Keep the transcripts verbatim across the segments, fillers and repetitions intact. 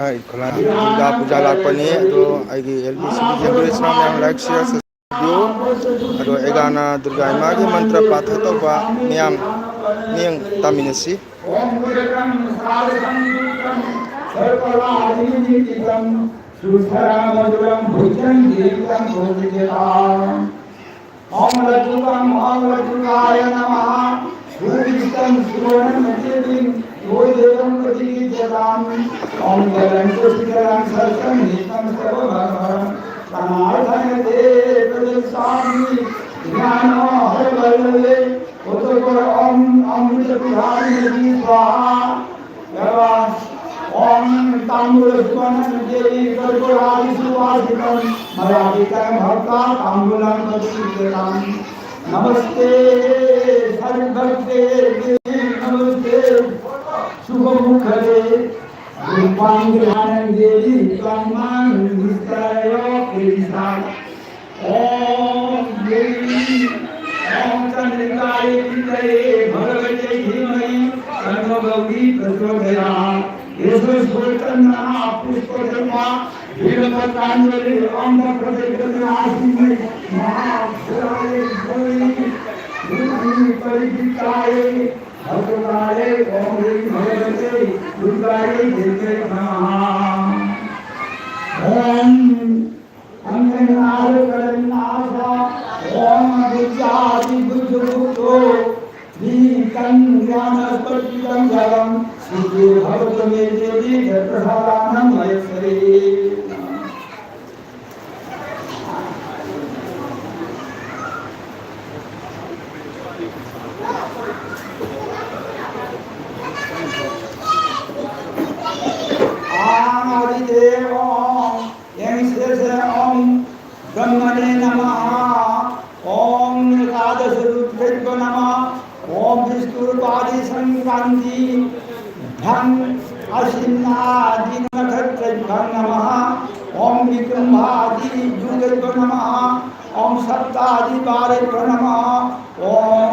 ꯈꯨꯂꯥꯡ ꯗꯨꯔꯒꯥ ꯄꯨꯖꯥ ꯂꯥꯛꯄꯅꯤ꯫ ꯑꯗꯣ ꯑꯩꯒꯤ ꯑꯦꯜ ꯕꯤ ꯁꯤꯒꯤ ꯌꯦꯡꯕꯤꯔꯤꯁꯤꯅ ꯃꯌꯥꯝ ꯂꯥꯏꯛ ꯁꯤꯌꯔ ꯁꯕꯁꯀ꯭ꯔꯥꯏꯕ ꯇꯧꯕꯤꯌꯨ꯫ ꯑꯗꯣ ꯑꯦꯒꯥꯅ ꯗꯨꯔꯒꯥ ꯏꯃꯥꯒꯤ ꯃꯟꯇ꯭ꯔ ꯄꯥꯊ ꯇꯧꯕ ꯃꯌꯥꯝ ꯃꯤꯠꯌꯦꯡ ꯇꯥꯃꯤꯟꯅꯁꯤ꯫ ॐ उदकं सारसं दुग्धं सर्पलादिनिर्मितं सुस्वरं मधुरं भुजं दीर्घं भोजयताम्। ॐ लड्डुकं ॐ लड्डुकाय नमः। भूमिष्ठं सुवर्णमतिथिं भूदेवं प्रतिगृह्यताम्। ॐ गलं च शिखरं सर्पं नित्यं सर्वमघोरं समाधाय ते प्रदिशामि ज्ञानहरवल्लभे। उदक ॐ अमृतपिधाय नमः स्वाहा। एवं ॐ ताम्बूलसुवर्णमञ्जरी कर्पूरादिसुवासितं मया भीतं भक्त्या ताम्बूलं प्रतिगृह्यताम्। नमस्ते सर्वभक्ते देवी नमस्ते शुभमुखदे। रूपां गृहाणं देवी त्वं मां विस्मयादिशासि। ॐ देवी ॐ चन्द्रिकायै विद्महे भगवत्यै धीमहि तन्नो गौरी प्रचोदयात्। एषः षोडशचन्दनपुष्पचर्मा बिल्वपत्राञ्जलि ॐ वक्रतुण्डमहासिंहै महाभूतायै गौरी गौरी परिवृतायै भद्रकाल्यै ॐ ह्रीं भगवत्यै दुर्गायै देव्यै नमः। ॐ अङ्गनादकरन्नाथ ॐ बुद्ध्यादिबुद्धगुप्तो विहितं ज्ञानस्फटिकं जलं सिद्धो भवतु मे देवी जगत्प्रसादानं महेश्वरी। आं हरिदेव ॐ यं शेषे ॐ ब्रह्मणे नमः। ॐ एकादश रुद्रेभ्यो नमः। ॐ विष्णुपादि संक्रांति भ्यं अश्विनादि नक्षत्रेभ्यं नमः। ॐ विकुम्भादि युगेभ्यो नमः। ॐ सप्तादि वारेभ्यो नमः। ॐ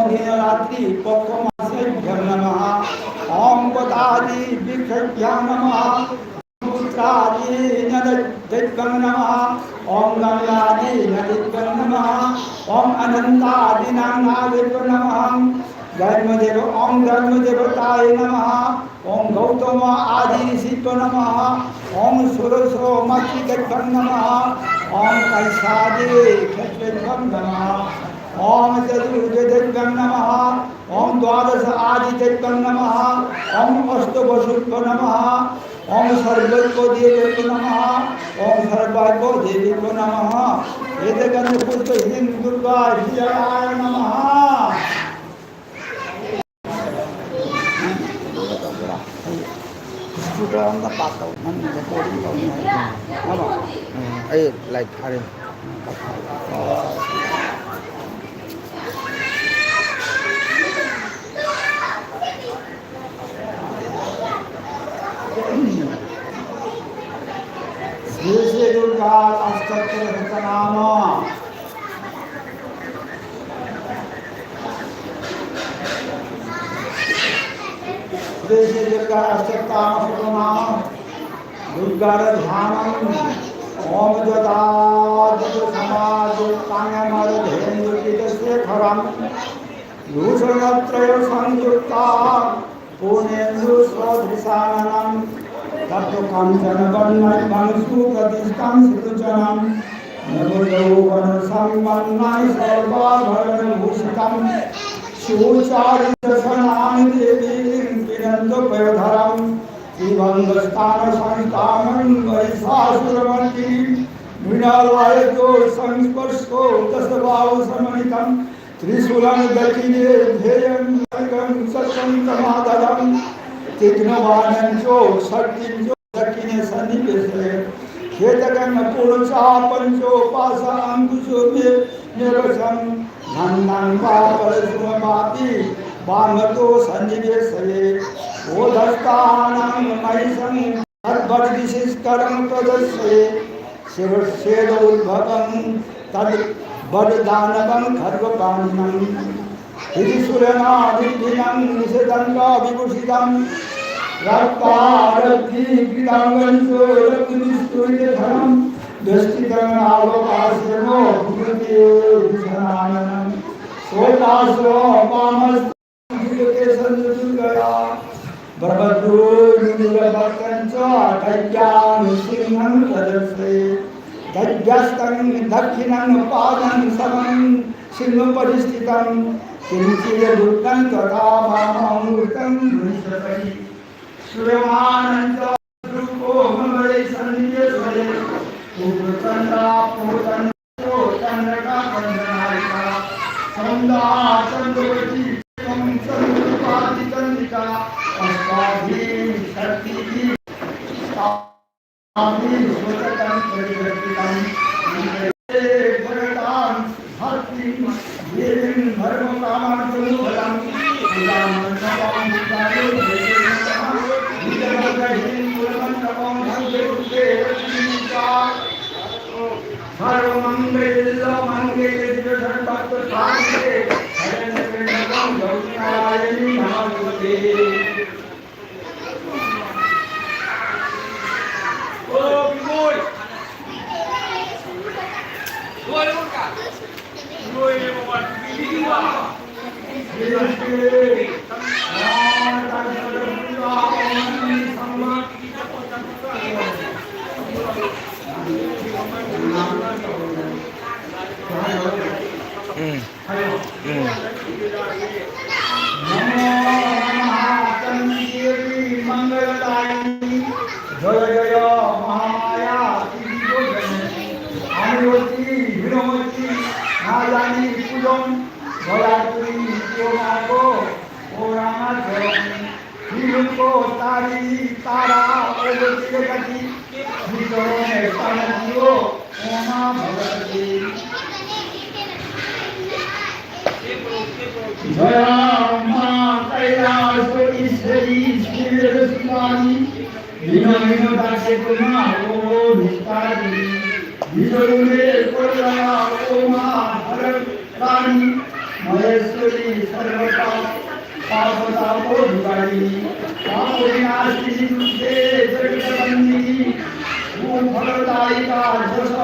दिनरात्रि पक्षमासेभ्यो नमः। ॐ पदादि वृक्षेभ्यो नमः। आदिनन्दादीनन्दादिभ्यं नमः। ॐ गङ्गादीनदीभ्यं नमः। ॐ अनन्तादीनन्दादिभ्यो नमः। धर्मदेव, ॐ धर्मदेवताय नमः। ॐ गौतम आदि ऋषिभ्यो नमः। ॐ षोडश मातृकेभ्यं नमः। ॐ कैशादि क्षत्रेभ्यं नमः। ॐ चतुर्वेदेभ्यं नमः। ॐ द्वादश आदित्यभ्यं नमः। ॐ अष्टवसुभ्यो नमः। ॐ सर्वेभ्यो देवेभ्यो नमः। ॐ सर्वाभ्यो देवेभ्यो नमः। एते गन्धपुष्पैः दुर्गाभिषेकाय नमः। ꯁ꯭ꯀꯨꯇꯔ ꯑꯝꯇ ꯄꯥꯔꯛ ꯇꯧ꯫ ꯅꯪ ꯔꯦꯀꯣꯔꯗꯤꯡ ꯇꯧꯅꯤ ꯍꯥꯏꯕ꯫ ꯑꯩ ꯂꯥꯏꯠ ꯊꯥꯔꯦ꯫ श्री श्री दुर्गा अष्टोत्तर शतनाम। श्री श्री दुर्गा अष्टोत्तर शतनाम। दुर्गार ध्यानम। ओम जटाजट समायुक्तांग मदधेनु कृत शेखरम। भूषणत्रय संयुक्ता पूर्णेन्दु सदृशाननम। तप्त कांचन वदनम सुप्रतिष्ठम सुलोचनम। नवयौवन संपन्नम सर्वाभरण भूषितम। सुचारु दर्शनानि देवीं पीनन्द पयोधरम। त्रिभंग स्थान संस्थानम महिषासुरमर्दिनी। मृणालय जो संस्पर्शो दस बाहु समन्वितम। त्रिशूलं दक्षिणे ध्येयं खड्गं चक्रं च मातलं। तीक्ष्णबाणं च शक्तिं च दक्षिणे सन्निवेशयेत्। खेचकं पूर्णचापं च पाशाङ्कुशं मे मे वशम्। दण्डं वा परशुं वापि वामतो सन्निवेशयेत्। ओदस्थानं महिषं तद्वद्विशिष्करं प्रदर्शयेत्। शिरश्छेद उद्भवं तद्वद्दानवं खड्गपाणिनम्। त्रिशूलनाभिन्नं निशदण्डविभूषितम्। रक्तारक्ति कृताङ्गञ्च रक्तनिष्ठुरित धनम्। दृष्टितं नावकाशेन भुजते विधनाननम्। सोतासो वामस्थ भुजते सञ्जदुर्गया। बलभद्रो विदुरभक्तं च दैत्यान् सिंहं प्रदर्शये। दैत्यस्तं दक्षिणं पादं समं सिंहपरिस्थितम्। किञ्चिदुक्तं तदा वामहस्तं मुनिसपदि। श्रूयमाणं च रूपो मम वै सन्निवेशने। उग्रचण्डा पूतन्तो चण्डका चण्डनायिका। चण्डा चण्डवती त्वं चण्डरूपाभिचण्डिका। अष्टाभिः शक्तिभिः शताभिः शतशः परिवर्तितम्। भगतां भक्तिं देवीं धर्मकामार्थमोहनं। पूजामण्डपं विद्यालये भगवतीं कुलमण्डपं भव्यरूपे रचितम्। सर्वमङ्गलमङ्गले शिवे सर्वार्थसाधिके शरण्ये त्र्यम्बके गौरी नारायणी नमोस्तुते। ꯎꯝ꯫ ꯎꯝ꯫ नमो नमः चण्डीदेवी मङ्गलदायिनी। जय जय महामाया त्रिभुवनजननी। अनिरुद्धि हिणवती नारायणी पूजन। जयापुरी प्रियमार्ग ओराना जय। त्रिलोक तारिणी तारा ओजती गति। विचरण स्थान दियो ओमा भगवती। जया मा कैलास ईश्वरी शिवेर सुतारी। विनय विनोदाचे तुमा ओ निस्तारी। विजरुले कोलया ओमा भगवती। रानी महेश्वरी सर्वता पाप तापो दुरारी। पाप विनाशिनी दुर्गे जगत जननी, तू फलदायिका जस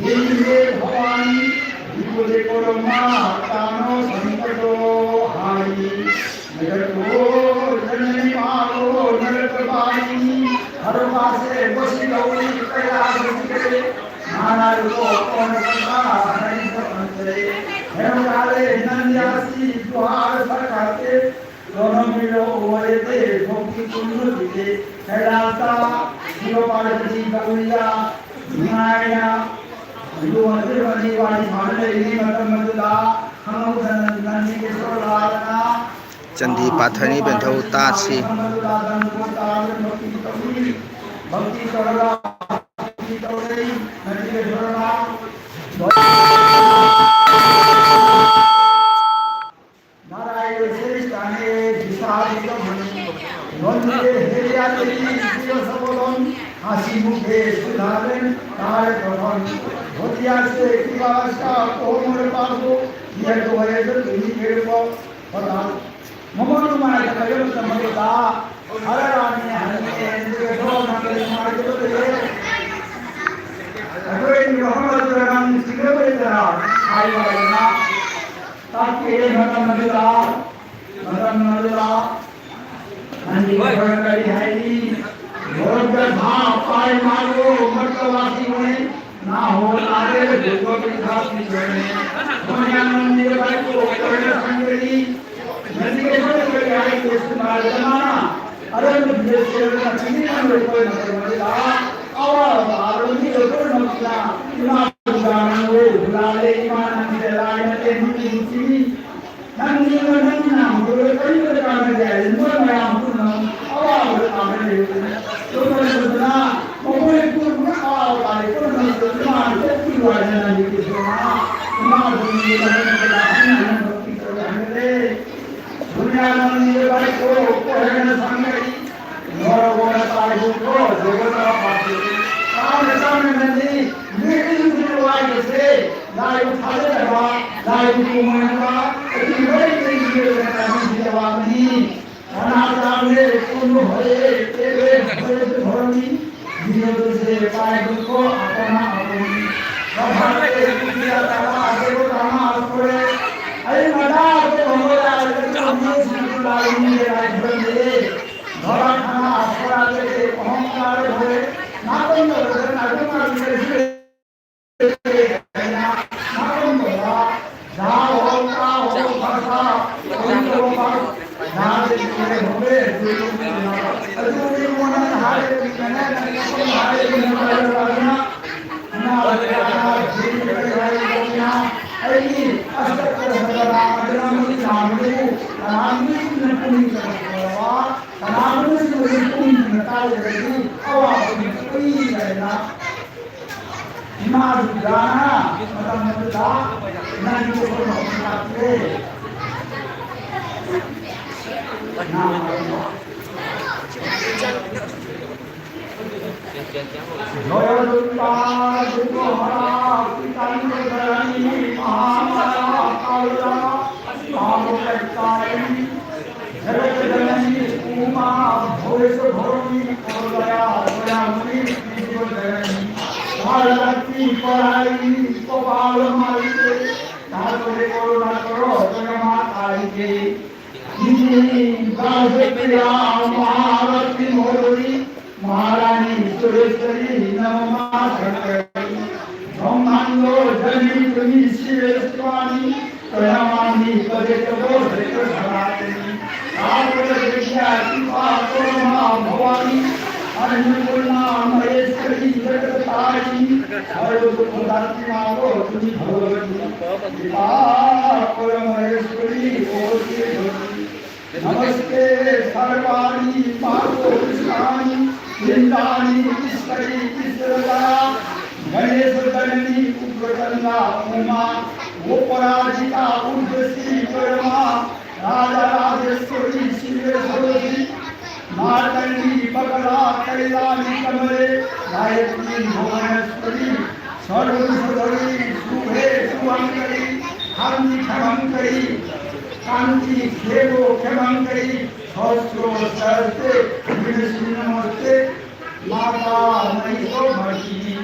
देवी हे भवानी, विपुल करुणा तानो संकटो हारी। जगत को जननी माँ को नरक वासिनी, हर पासे बसी गौरी कैलास के, नाना रूप कौन सदा हरि अंतरे। हे काले नंदियासी दुहार सकाते, दोनों मिलो ओयते भक्ति पुण्य दिते। कैलासा शिव पार्वती गौरिया विनायना, जो मंदिर बनी वाली भान लेने मतलब मजदा, हम नंदी के सो लालना। ꯆꯟꯗꯤ ꯄꯥꯊꯅꯤ ꯄꯦꯟꯊꯧ ꯇꯥꯠꯁꯤ꯫ ꯃꯃꯣꯟ ꯅꯨꯡꯉꯥꯏꯇꯕ ꯌꯨꯝꯗ ꯃꯗꯨꯗ ꯍꯔꯥꯎꯔꯥꯅꯤ ꯍꯥꯏꯅꯤꯡꯉꯦ꯫ ꯑꯗꯨꯒ ꯁꯣꯝꯅꯥꯀꯟꯗ ꯅꯨꯡꯉꯥꯏꯇꯕ ꯂꯩꯌꯦ꯫ ꯑꯩꯈꯣꯏ ꯃꯐꯝ ꯑꯗꯨꯗ ꯅꯪ ꯁꯤꯡꯒꯗꯧꯔꯤꯗꯅ ꯍꯥꯏꯕ ꯑꯗꯨꯅ ꯇꯥꯛꯄꯤꯔꯦ꯫ ꯃꯇꯝ ꯑꯗꯨꯗ, ꯃꯇꯝ ꯑꯗꯨꯗ ꯅꯪꯒꯤ ꯈꯔ ꯀꯔꯤ ꯍꯥꯏꯅꯤ? ꯃꯣꯔꯣꯛꯇ ꯊꯥ ꯄꯥꯏ ꯃꯥꯜꯂꯣ, ꯃꯔꯛꯇ ꯋꯥꯁꯤ ꯃꯣꯏ ꯅꯥꯍꯣ ꯇꯥꯔꯦ, ꯗꯨꯀꯣ ꯄꯤꯊꯥ ꯄꯤꯖꯣꯅꯦ꯫ ꯃꯣꯏꯅ ꯅꯪꯒꯤ ꯕꯥꯏꯛꯇꯣ ꯀꯔꯅ ꯈꯪꯒꯅꯤ? ꯅꯪꯒꯤ ꯀꯩꯁꯨ ꯀꯔꯤ ꯍꯥꯏꯒꯦ? ꯁꯨꯃꯥꯏꯅ ꯖꯃꯥꯅ ꯑꯔꯣꯏꯕ ꯕꯤꯖꯦ ꯁꯦꯜꯅ ꯈꯪꯅꯤꯡꯉꯝꯂꯣꯏ꯫ ꯑꯩꯈꯣꯏꯅ ꯀꯔꯤ ꯃꯔꯤꯗ ꯑꯋꯥꯕ ꯇꯥꯔꯕ ꯃꯤꯑꯣꯏ ꯄꯨꯝꯅꯃꯛꯁꯤꯅ ꯏꯃꯥ ꯄꯨꯖꯥ ꯅꯪꯕꯨ ꯍꯨꯔꯥꯜꯂꯦ, ꯏꯃꯥ ꯅꯪꯁꯦ ꯂꯥꯏ ꯅꯠꯇꯦ, ꯃꯤꯒꯤ ꯅꯨꯡꯁꯤꯅꯤ꯫ ꯅꯪ ꯅꯪꯅ ꯅꯪ ꯅꯥꯝꯗꯣ ꯀꯔꯤꯝꯇ ꯀꯥꯟꯅꯗꯦ ꯍꯥꯏꯔꯦ꯫ ꯃꯣꯏ ꯃꯌꯥꯝ ꯄꯨꯝꯅꯃꯛ ꯑꯋꯥꯕꯗ ꯇꯥꯔ ꯂꯩꯔꯦ꯫ ꯂꯣꯏꯅ ꯂꯣꯏꯅꯅ ꯃꯈꯣꯏ ꯄꯨꯝꯅꯃꯛ ꯑꯋꯥꯕ ꯇꯥꯔꯦ꯫ ꯄꯨꯝꯅꯃꯛꯇ ꯏꯃꯥꯅ ꯀꯣꯛꯄꯤꯌꯨ ꯍꯥꯏꯅ ꯅꯪꯒꯤ ꯄꯦꯟꯁꯤꯜꯅ ꯏꯃꯥꯕꯨ ꯅꯪꯒꯤ ꯀꯃꯥꯏꯅ ꯇꯧꯔꯒ ꯍꯥꯏꯅ ꯍꯥꯏꯅ ꯚꯛꯇꯤ ꯇꯧꯔꯒ ꯍꯥꯏꯅꯔꯦ꯫ ꯁꯨꯅ꯭ꯌꯥꯅꯟꯗ ꯕꯥꯏ ꯀꯣ ꯀꯣ ꯍꯥꯏꯅ ꯁꯪꯒꯩ꯫ ꯅꯣꯔ ꯋꯥꯅ ꯇꯥꯏꯕꯨ ꯀꯣ ꯖꯒꯣꯇ ꯄꯥꯇꯤ꯫ ꯇꯥꯅ ꯇꯥꯅ ꯅꯪꯗꯤ ꯅꯣꯏ ꯏꯟꯗ꯭ꯔ ꯋꯥꯏꯒꯁꯦ꯫ ꯂꯥꯏꯕꯨ ꯊꯥꯖꯗꯕ, ꯂꯥꯏꯕꯨ ꯇꯣꯡꯉꯝꯕ, ꯑꯗꯨꯒꯤ ꯃꯔꯛꯇꯒꯤ ꯃꯤꯑꯣꯏꯕꯅ ꯇꯥꯏꯕꯪꯁꯤꯗ ꯋꯥꯕꯅꯤ꯫ ꯁꯅꯥ ꯆꯥꯕꯅꯦ, ꯁꯦ ꯄꯥꯏꯗꯨꯀꯣ, ꯑꯄꯅ ꯑꯄꯅꯤ꯫ ꯕꯕꯥꯅ ꯀꯦ ꯄꯤꯌꯥ ꯇꯥꯅ ꯑꯗꯦꯕ ꯇꯥꯅ ꯑꯁꯄꯔꯦ꯫ ꯑꯩ ꯃꯗꯥ ꯑꯗꯦ ꯃꯃꯣꯗ ꯑꯗꯦ ꯃꯃꯣ ꯁꯤꯡꯗꯨ ꯂꯥꯏꯅꯤꯡꯒꯦ ꯂꯥꯏꯈꯨꯔꯝꯗꯦ꯫ ꯕꯕꯥ ꯈꯅ ꯑꯁꯄꯔ ꯑꯗꯦ ꯑꯍꯣꯡꯀꯥꯔ ꯍꯣꯏ꯫ ꯅꯥꯇꯣꯟ ꯇꯧꯔꯒ ꯅꯥꯇꯣꯟ ꯇꯧꯔꯒ ꯁꯤꯔꯦ꯫ ꯏꯃꯥ ꯗꯨꯔꯒꯥꯅ ꯃꯇꯝ ꯑꯗꯨꯗ ꯅꯪꯒꯤ ꯊꯣꯛꯄ ꯃꯐꯝ ꯂꯥꯛꯇ꯭ꯔꯦ꯫ ꯂꯣꯌꯔ ꯗꯨꯔꯒꯥ, ꯗꯨꯔꯒꯥ ꯃꯍꯥꯔꯥꯖ, ꯏꯀꯥꯏ ꯗꯨꯔꯒꯥ ꯔꯥꯅꯤ, ꯃꯍꯥꯃꯥꯌꯥ ꯀꯥꯂꯤꯌꯥ, ꯄꯥꯕ ꯀꯩ ꯀꯥꯏ꯫ जगत जननी उमा भवेश भरणी, करो दया दयामयी त्रिभुवन जननी। काल रात्रि परायणी कपाल माई के, ठाकुर करुणा करो जय माँ काली के। श्री रास प्रिया महारती महोदरी, महारानी सुरेश्वरी नमः शंकरी। ब्रह्मांड जननी तुम्ही शिवेश्वरी, प्रणमामि पदे तव जगद्धारिणी। आपद विद्या कृपा करुणा भवानी, अन्नपूर्णा महेश्वरी जगत तारिणी। सर्व दुख दात्री मातो तुम्ही भगवती, कृपा कर महेश्वरी ओ श्री भगवती। नमस्ते सर्वाणि मातो विश्वानि, पिंडानि ईश्वरी ईश्वरया। गणेश जननी उग्रचंडा उमा, अपराजिता उर्वशी परमा। राजा राजेश्वरी शिवेश्वरी, मातंगी बगला कैलाली कमले। गायत्री भुवनेश्वरी, सर्वसुधरी शुभे शुभंकरी, कांति क्षमंकरी, कांति खेलो क्षमंकरी, सहस्रो सहस्ते विनशी नमस्ते। माता महिषो मर्दिनी।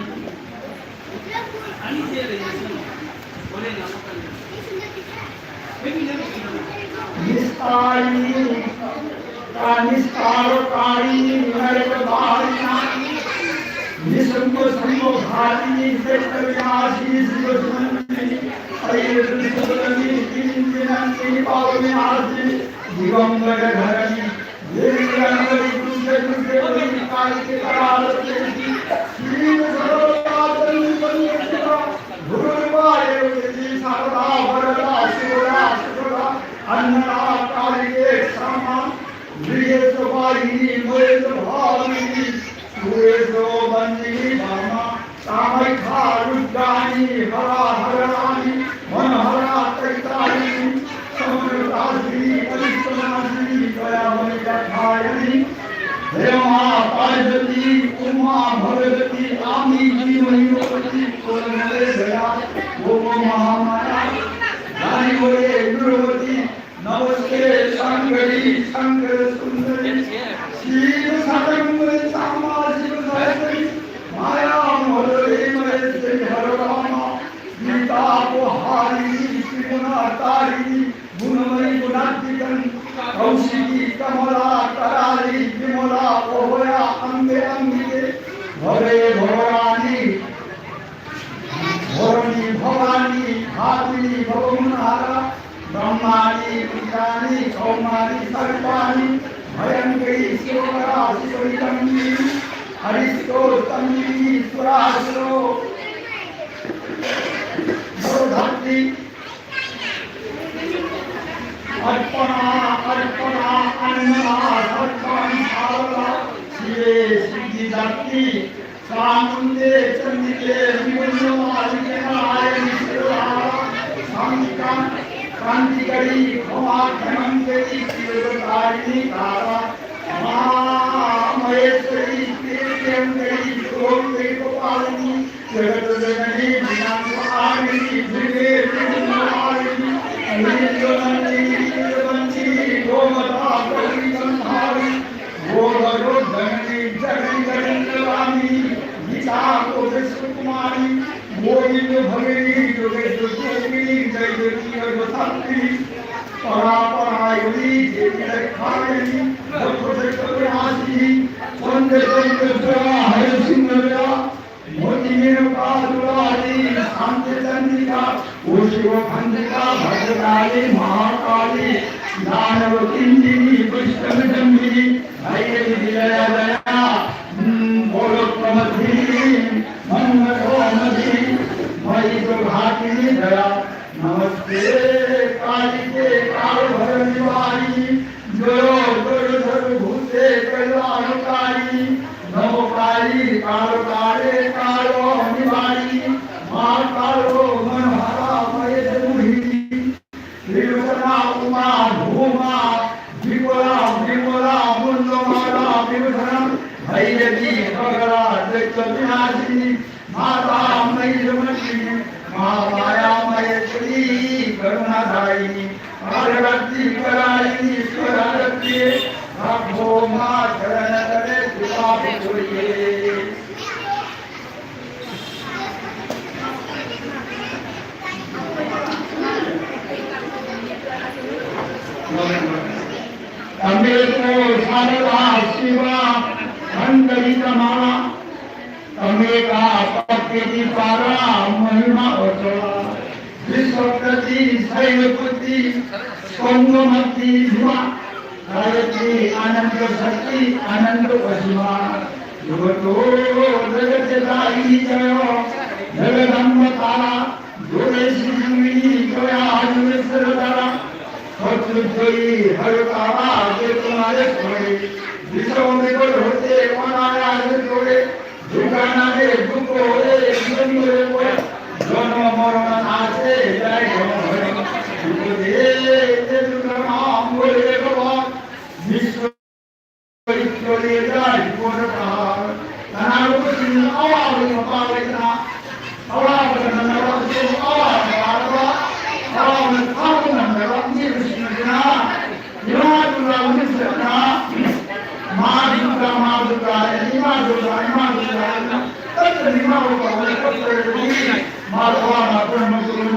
निस्तारिणी, निस्तारकारिणी, नरकधारिणी, निशंक शंखधारिणी, चक्रविनाशिनी, शिवसुनंदिनी, ऐरसुतनंदिनी, गिरिंद्रनंदिनी, पावनविनाशिनी, दिगंबरधरिणी, अन्नदाता मृगेशो वाहिनी, महेश भामिनी, सुरेशो बंदिनी भामा, कामाख्या रुद्राणी, हरा हरणाणी, मनहरा कैतारिणी, समरदासिनी, अरिष्टनाशिनी, दयामयी कथायनी, हेमा पार्वती, उमा भगवती, आमी की महीपति, कोलमले गया, वो महामाया, दानी बोले दुर्वती, नमस्ते शंकरी शंकर सुंदरी, शिव शरण श्यामा शिव सहस्री, माया मोहरी महेश्वरी हर रामा, गीता को हारिणी त्रिगुणा तारिणी, गुणमयी गुणातीतन, कौशिकी कमला कराली विमला, ओया अंबे अंबिके, भवे भवानी, भवानी भवानी, भाविनी भवमुनारा, ब्रह्माणी बीजाणी कौमारी सर्वाणी, भयंकरी शिवकरा शिवरी तंगिनी, अरिष्टो तंगिनी सुरासुरो, भवधत्ती, अर्पणा अर्पणा अन्नदा सर्वाणी सावला, शिवे सिद्धिदात्री, चामुंडे चंडिके मुंडमालिके नारायणी सेवा, शांतिका, शांतिकरी, क्षमा, धनंजयी, शिवतारिणी, तारा, माँ महेश्वरी, प्रियंकरी, सुरंकरी, गोपालिनी, जगत जननी, विनाश आरिणी, भुवे विघ्न आरिणी, नीलकंठी, नीलकंठी, गोमता, गौरी गंधारी, गोबर जननी, जगन जननी, ꯄꯔꯥ ꯄꯔꯥꯏꯕꯤ ꯗꯦꯕꯤ ꯂꯩꯈꯥꯏ, ꯗꯣꯛꯇꯔ ꯀꯕꯤꯔꯥꯖꯤ, ꯆꯟꯗ꯭ꯔ ꯆꯟꯗ꯭ꯔ ꯍꯔꯁꯤꯡꯍ, ꯃꯣꯇꯤ ꯃꯦꯅꯀꯥ ꯗꯨꯂꯥꯔꯤ, ꯁꯥꯟꯇꯤ ꯆꯟꯗ꯭ꯔꯤꯀꯥ, ꯎꯔꯁꯤꯕ ꯈꯟꯗ꯭ꯔꯤꯀꯥ, ꯚꯗ꯭ꯔꯀꯥꯂꯤ, ꯃꯍꯥꯀꯥꯂꯤ, ꯗꯥꯅꯕ ꯀꯤꯟꯗꯤꯅꯤ, ꯕꯩꯁꯅꯕ ꯖꯝꯕꯤꯅꯤ, ꯚꯩꯔꯕꯤ ꯖꯌꯥ ꯖꯌꯥ, ꯎꯝ, ꯒꯣꯂꯣꯛ ꯀꯃꯊꯤꯅꯤ, ꯃꯪꯒ ꯀꯃꯊꯤꯅꯤ, ꯃꯩ ꯖꯣꯒ ꯍꯥꯇꯤꯅꯤ ꯖꯌꯥ, नमस्ते कालिके कालभैरव निवारिणी, जयो जयो सर्वभूते कल्याणकारी, नमो काली कालकाले कालो निवारिणी, मा कालो मनहरा महेश मोहिनी, त्रिलोचना उमा भूमा, विपुला विमला मुंडमाला विभूषण, भैरवी बगला दैत्य विनाशिनी, माता मैरमती, महामाया महेश्वरी, करुणादायिनी, कालरात्रि करायिनी, स्वरात्रि, राखो माँ चरण तले कृपा बिखोरिए। तमेको शारदा शिवा अंतरिक माला, तमेका प्रकृति पारा महिमा अचला। विश्वपति शैलपुत्री स्कंदमती भीमा, गायत्री अनंत शक्ति अनंत असीमा। जगतो जगत दायिनी जय जगदम्ब तारा, जोगेशी जोगिनी जया जोगेश्वर तारा। शत्रु जयी हर तारा जे तुम्हारे सोए, विश्व में बड़ होते अनायास जोड़े। दुख नारे दुख होए, जीवन में कोई जन्म मरण नाशे, जय जय हरे। दुख दे दे दुख नाम बोले भगवान, विश्व चले जाए दुख का। तनाव को सुन आवाज में पावे ना, आवाज में ना, आवाज में आवाज में, आवाज में आवाज में, ये विष्णु जना। Imam Abdullah, Imam Abdullah, Imam Abdullah, Imam Abdullah, Imam Abdullah, Imam Abdullah, Imam Abdullah, Imam Abdullah,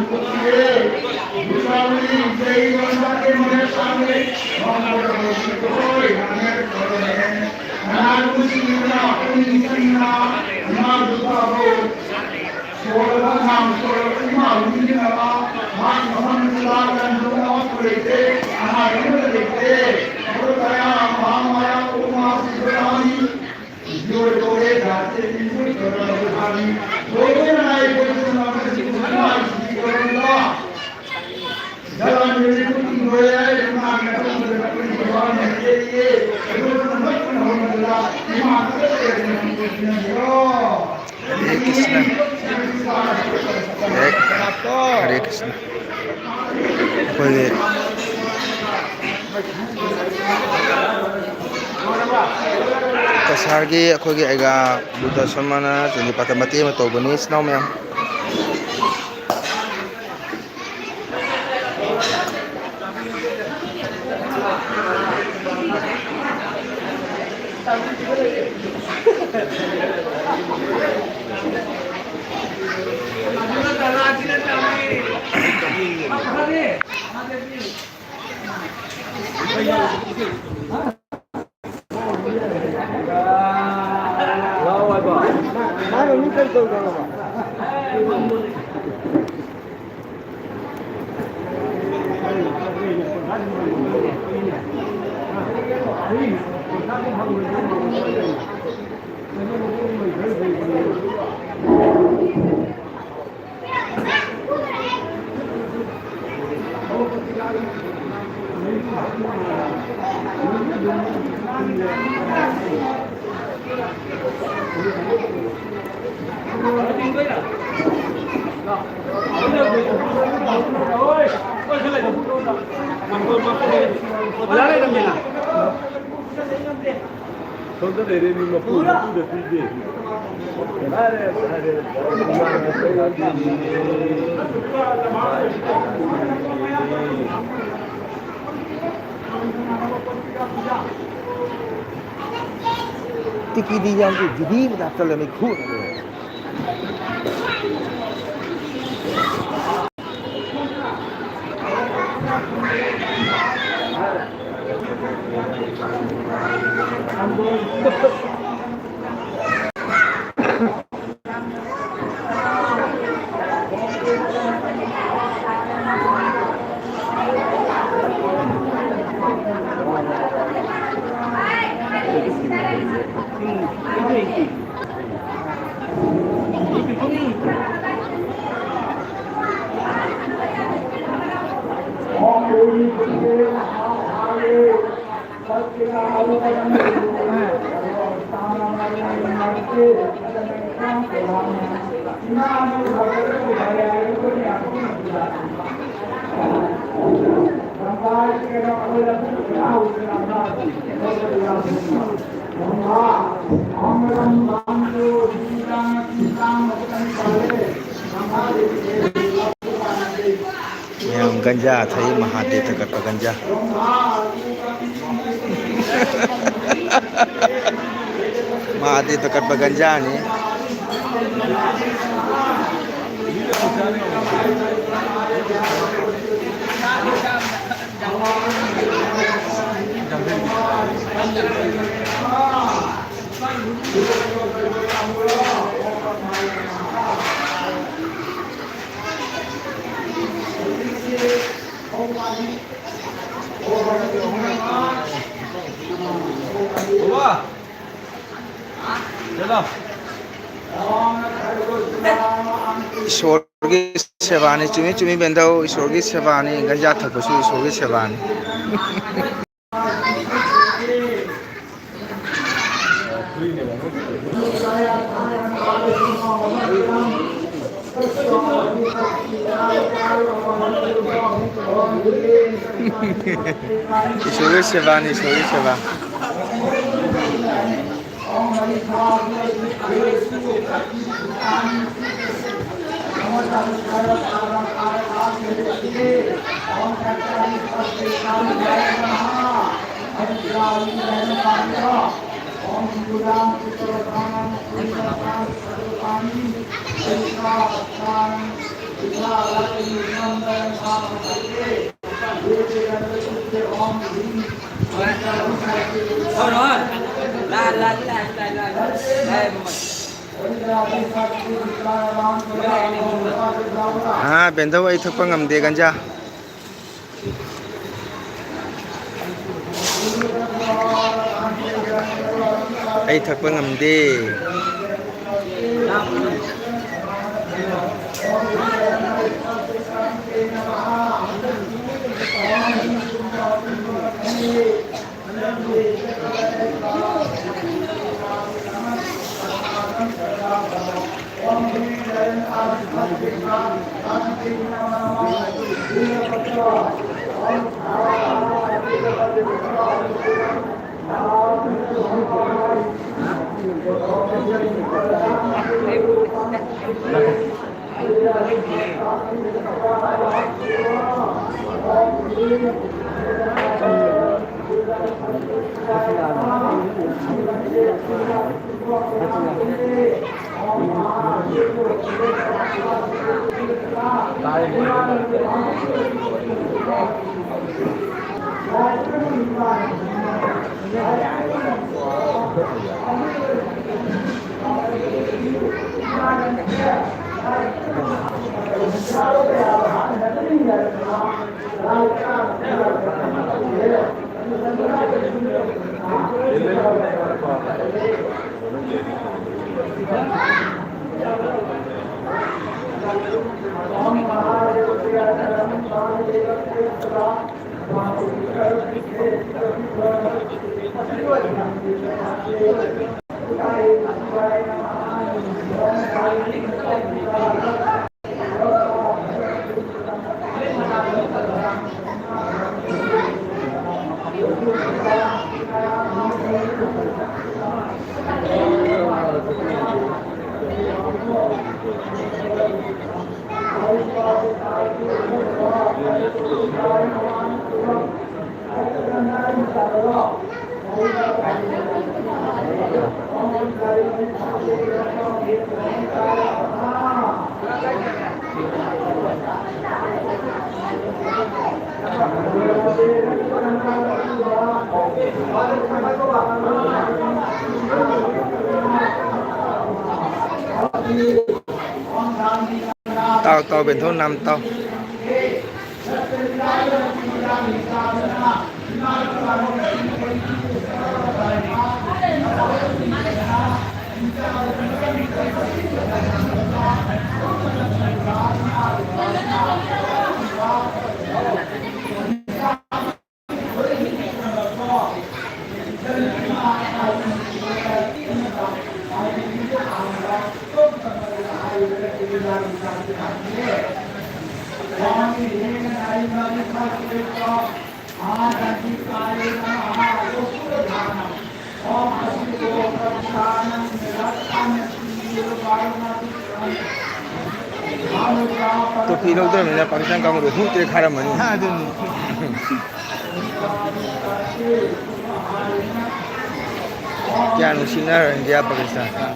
ꯍꯔꯦ ꯀ꯭ꯔꯤꯁꯅ꯫ ꯍꯔꯦ, ꯍꯔꯦ ꯀ꯭ꯔꯤꯁꯅ꯫ ꯑꯩꯈꯣꯏꯒꯤ ꯀꯁꯥꯔꯒꯤ ꯑꯩꯈꯣꯏꯒꯤ ꯑꯩꯒꯥ ꯕꯨꯙ ꯁꯃꯥꯅ ꯆꯟꯗꯤ ꯄꯥꯊ ꯃꯇꯦꯛ ꯑꯃ ꯇꯧꯕꯅꯤ, ꯏꯆꯤꯟ ꯏꯅꯥꯎ ꯃꯌꯥꯝ꯫ ꯁꯣꯝꯗ ꯂꯩꯔꯦ, ꯃꯤ ꯃꯄꯨ, ꯃꯄꯨꯗ ꯄꯤꯗꯦ꯫ ꯇꯤꯀꯤꯗꯤ ꯌꯥꯝ ꯖꯤꯗꯤ ꯃꯅꯥꯛꯇ ꯂꯩꯔꯝꯃꯤ ꯈꯨ꯫ ꯃꯌꯥꯝ ꯒꯟꯖꯥ ꯊꯛꯏ, ꯃꯍꯥꯗꯦꯕꯇ ꯀꯠꯄ ꯒꯟꯖꯥ꯫ ꯃꯍꯥꯗꯦꯕꯇ ꯀꯠꯄ ꯒꯟꯖꯥꯅꯤ꯫ ꯏꯁꯣꯔꯒꯤ ꯁꯦꯕꯥꯅꯤ꯫ ꯆꯨꯝꯃꯤ, ꯆꯨꯝꯃꯤ, ꯕꯦꯟꯗꯧ꯫ ꯏꯁꯣꯔꯒꯤ ꯁꯦꯕꯥꯅꯤ꯫ ꯒꯟꯖꯥ ꯊꯛꯄꯁꯨ ꯏꯁꯣꯔꯒꯤ ꯁꯦꯕꯥꯅꯤ꯫ ꯏꯁꯣꯔꯒꯤ ꯁꯦꯕꯥꯅꯤ, ꯏꯁꯣꯔꯒꯤ ꯁꯦꯕꯥ꯫ ꯍꯥ, ꯕꯦꯟꯗꯧ, ꯑꯩ ꯊꯛꯄ ꯉꯝꯗꯦ ꯒꯟꯖꯥ꯫ ꯑꯩ ꯊꯛꯄ ꯉꯝꯗꯦ꯫ ꯇꯥꯎ, ꯇꯥꯎ, ꯕꯦꯟꯊꯣꯟ ꯅꯝ ꯇꯥꯎ꯫ ꯇꯣꯐꯤ ꯂꯧꯗ꯭ꯔꯕꯅꯤꯅ ꯄꯥꯀꯤꯁꯇꯥꯟ ꯀꯥꯡꯕꯨꯗꯣ ꯍꯨ ꯇꯦꯛ ꯈꯥꯏꯔꯝꯃꯅꯤ꯫ ꯑꯗꯨꯅꯤ꯫ ꯀꯌꯥ ꯅꯨꯡꯁꯤꯅꯔ ꯏꯟꯗꯤꯌꯥ ꯄꯥꯀꯤꯁꯇꯥꯟ꯫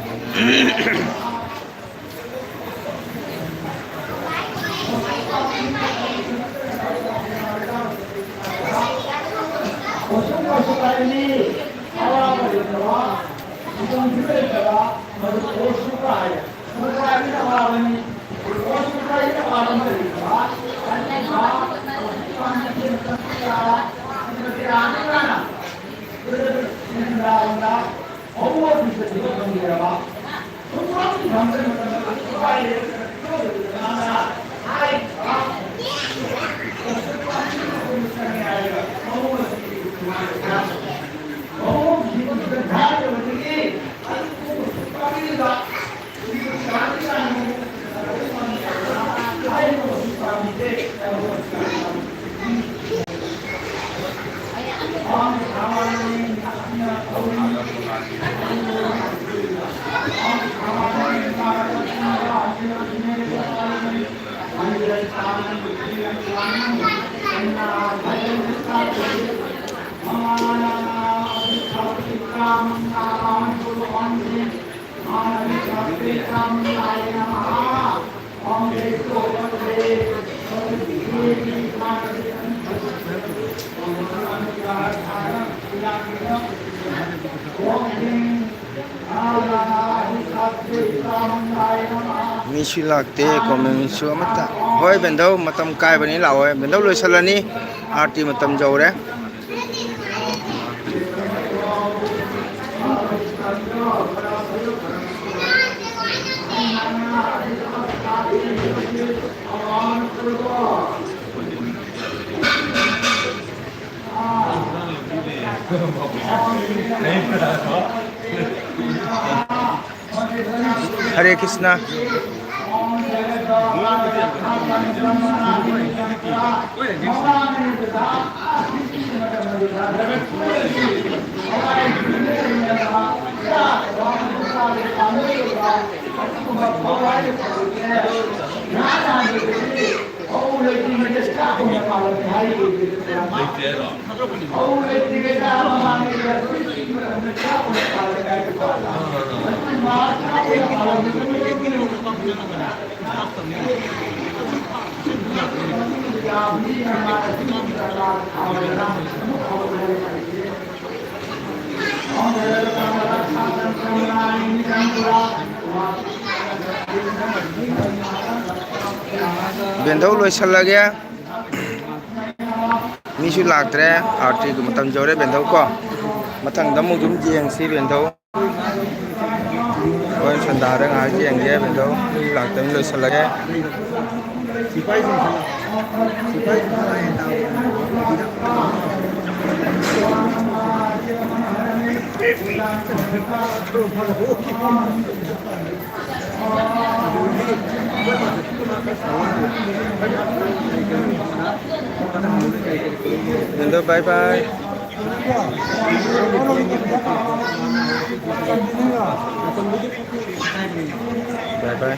ꯃꯤꯁꯨ ꯂꯥꯛꯇꯦ, ꯀꯣꯃꯦꯟꯁꯨ ꯑꯃꯠꯇ꯫ ꯍꯣꯏ ꯕꯦꯟꯗꯧ, ꯃꯇꯝ ꯀꯥꯏꯕꯅꯤ, ꯂꯥꯛꯑꯣ ꯕꯦꯟꯗꯧ, ꯂꯣꯏꯁꯤꯜꯂꯅꯤ, ꯑꯥꯔꯇꯤ ꯃꯇꯝ ꯌꯧꯔꯦ꯫ ꯍꯔꯦ ꯀ꯭ꯔꯤꯁꯅ꯫ ꯕꯦꯟꯗꯧ ꯂꯣꯏꯁꯤꯜꯂꯒꯦ꯫ ꯃꯤꯁꯨ ꯂꯥꯛꯇ꯭ꯔꯦ꯫ ꯑꯥꯔꯇꯤꯒꯤ ꯃꯇꯝ ꯌꯧꯔꯦ ꯕꯦꯟꯗꯧ ꯀꯣ꯫ ꯃꯊꯪꯗ ꯑꯃꯨꯛ ꯑꯗꯨꯝ ꯌꯦꯡꯁꯤ ꯕꯦꯟꯗꯧ꯫ ꯍꯣꯔꯦꯟ ꯁꯟꯗꯥꯗ ꯉꯥꯏꯍꯥꯛ ꯌꯦꯡꯒꯦ ꯕꯦꯟꯗꯧ꯫ ꯃꯤ ꯂꯥꯛꯇꯕꯅꯤ ꯂꯣꯏꯁꯤꯜꯂꯒꯦ꯫ ꯕꯦꯟꯗꯧ, bye bye꯫ Bye bye꯫